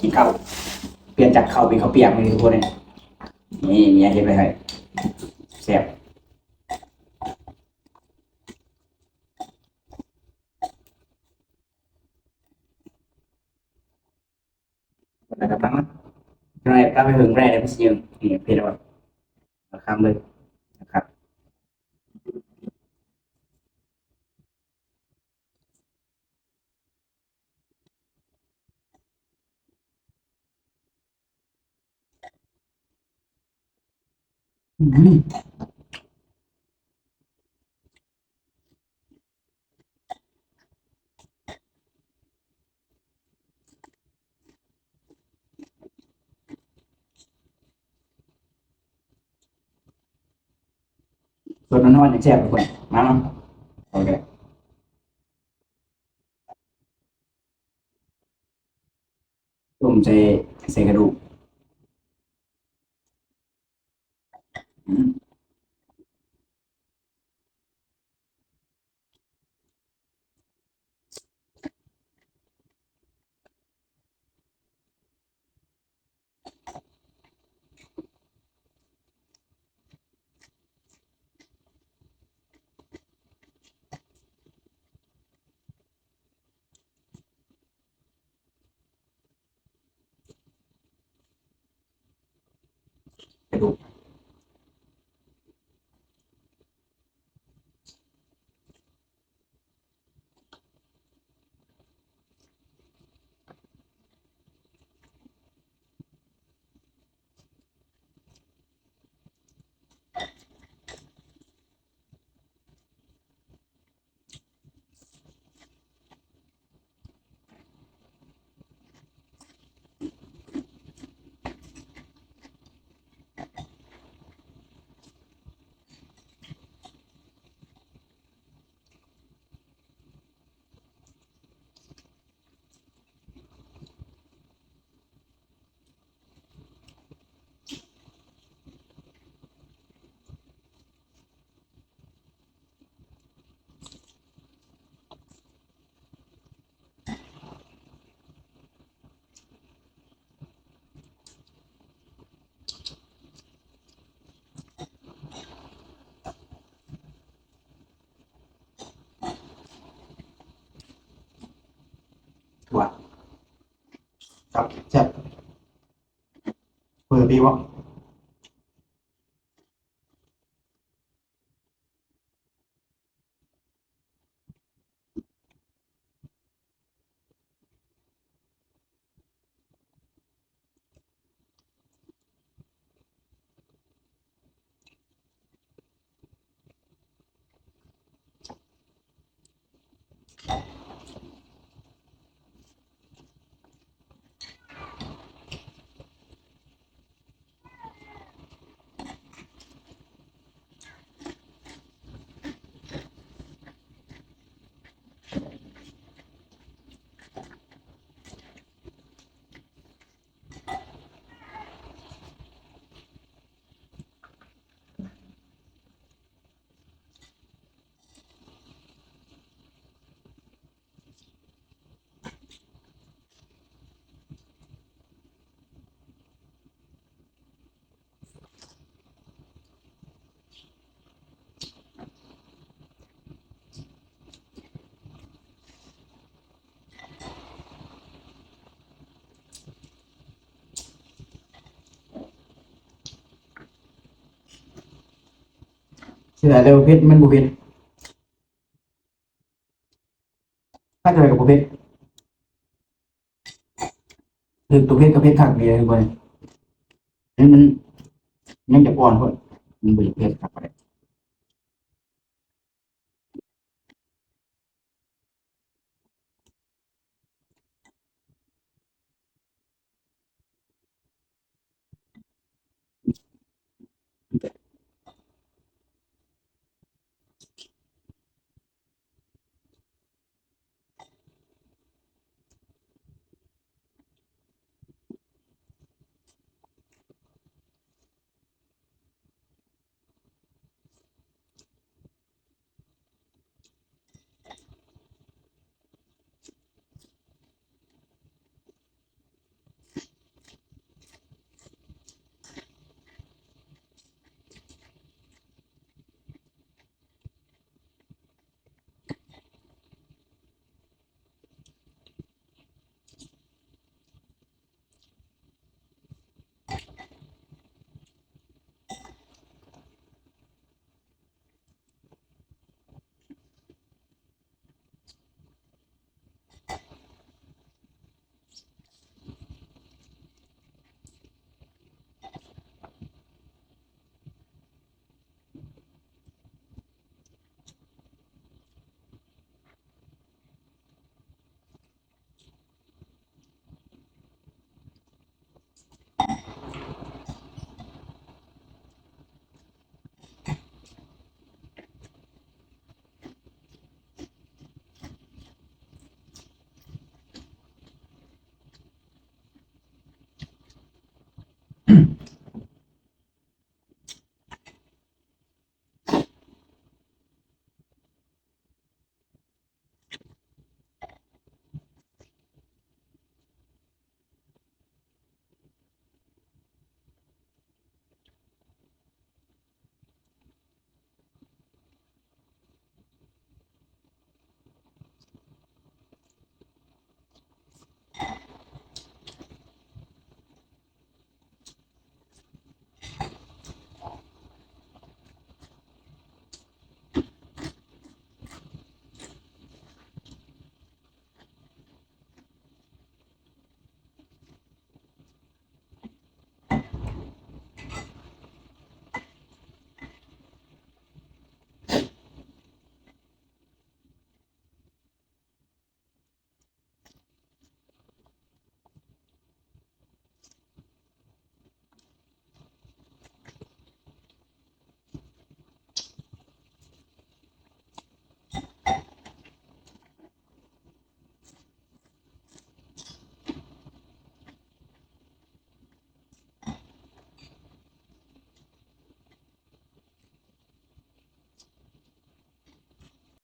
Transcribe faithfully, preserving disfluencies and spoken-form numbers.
กินข้าว เปลี่ยนจากข้าวเป็นข้าวเปียกเลยทุกคนเนี่ย นี่เมียเฮ็ดไว้ให้ แซ่บ แล้วก็ตั้ง จะได้ตั้งไปเพิ่งแรกเลยพี่ซิว นี่เผ็ดแล้ว เอาคำเลยนะครับ อืม สดๆ ร้อนๆ ยังแซ่บทุกคน มาเนาะ โอเค ต้มใส่ ใส่กระดูก อืม กระดูก ถั่ว ครับ แซ่บ เปิดดีวะ เสียแล้วเผ็ดมันบ่เผ็ด ถ้าเกิดกับบ่เผ็ด คือตัวเผ็ดกับเผ็ดคักดีเลยทุกคน นี่มัน มันจะอ่อนโพด มันบ่อยากเผ็ดคักปานใด